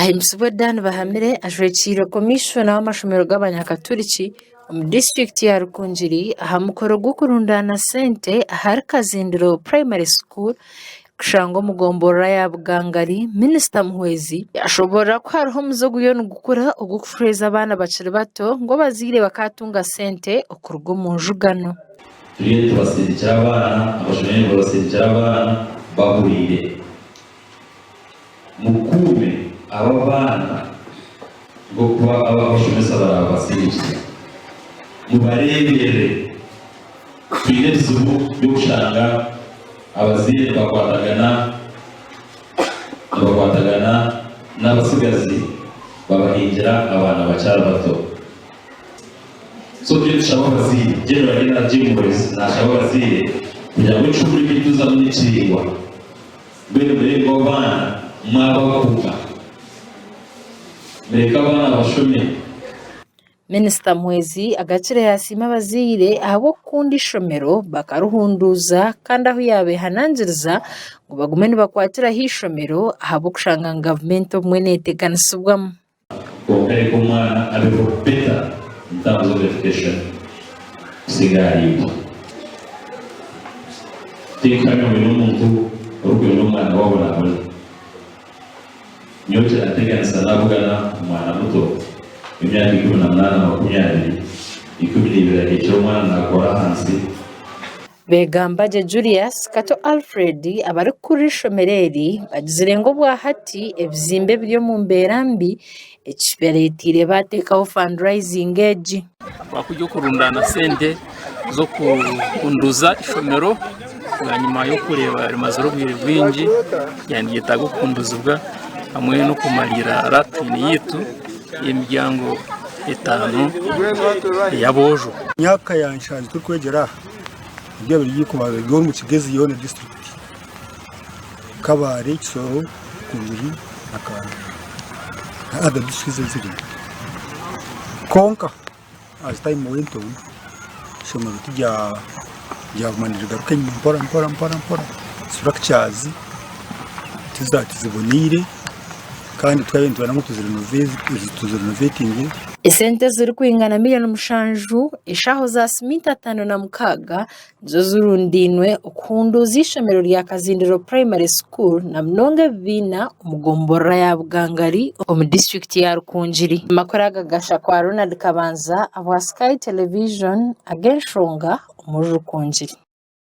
Ahimbisibwe Dan Bahamire ajwekiirwe Komishona w'amashomero g'abanyakaturiki omu disiturikiti ya Rukungiri aha mukoro gw'okurundaana sente ahari Kazindiro Primary School kushangwa omu gomborora ya Bugangari, Minisita Muhwezi yashoborora ku hariho omuze oguriyo nigukura ogw'okushweza abaana bakiri bato ngu abazaire bakatunga sente okuruga omu njugano. Turiyo nitubasindikira abaana, amashomero nibabasindikira abaana bahuriire. Mukuume abo abaana nk'oku abashomesa baraababasindikire. Mubareeberere. Twine ebizibu by'okushanga abazaire nibakwatagana nibakwatagana n'abatsigazi babahingira abaana bakyari bato. So turiyo nitushaba abazaire, General General Jim Muhwezi naashaba abazaire kugira ngu ekicumbi eki tuzamu ni kiraingwa. Mbwenu murebe ngu abaana mwabakuuma. Mureke abaana bashome. Minisita Muhwezi agakire yasiima abazaire ahabw'okukunda eishomero bakaruhunduuza kandi ahu yaabehanangiriza ngu bagume nibakwatiraho eishomero ahabw'okushanga ngu gavumenti obumwe neeteganisibwamu. Kwonka reka omwana abeho better in terms of education kusinga ahariitwe. Tinkuhamya ngu oine omuntu orikwenda omwana we abonabone. Nyowe kiranteganisa nabugana omwana muto w'emyaka 18, 20, 12 aheekire omwana nakora ahansi. Begambagye Julius, Kato Alfred abarikukurira eishomero eri bagizire ngu obwahati ebizimbe biri omu mbeera mbi ekibareteire bateekaho fundraising egi. Twakurya okurundaana sente z'okuhunduuza ishomero bwanyima y'okureeba rimazire obwire bwingi ryaba niryetaaga okuhunduuzibwa hamwe n'okumariira latrine yaitu y'emiryango etaano ey'aboojo. Emyaka ya nshanju turikwegyera aha nibyo biri kubanza biri omu Kigezi yoona disiturikiti, Kabale, Kisoro, Rukungiri na Karangwa na other districts ezirimu. Kwonka as time went on, eishomero tiryaguma nirigaruka enyima mpora mpora mpora mpora, structures tiziboneire kandi twaba nitwenda ngu tuzirinovetinge. Esente ezirikwingana miriyoni mushanju, eshaaho za siminti 56 nizo zirundainwe okuhunduuza eishomero rya Kazindiro Primary School na munonga ebibiina omu gomborora ya Bugangari omu disiturikiti ya Rukungiri. Amakuru aga gashakwa Ronald Kabanza abwa Sky Television ag'enshonga omuri Rukungiri.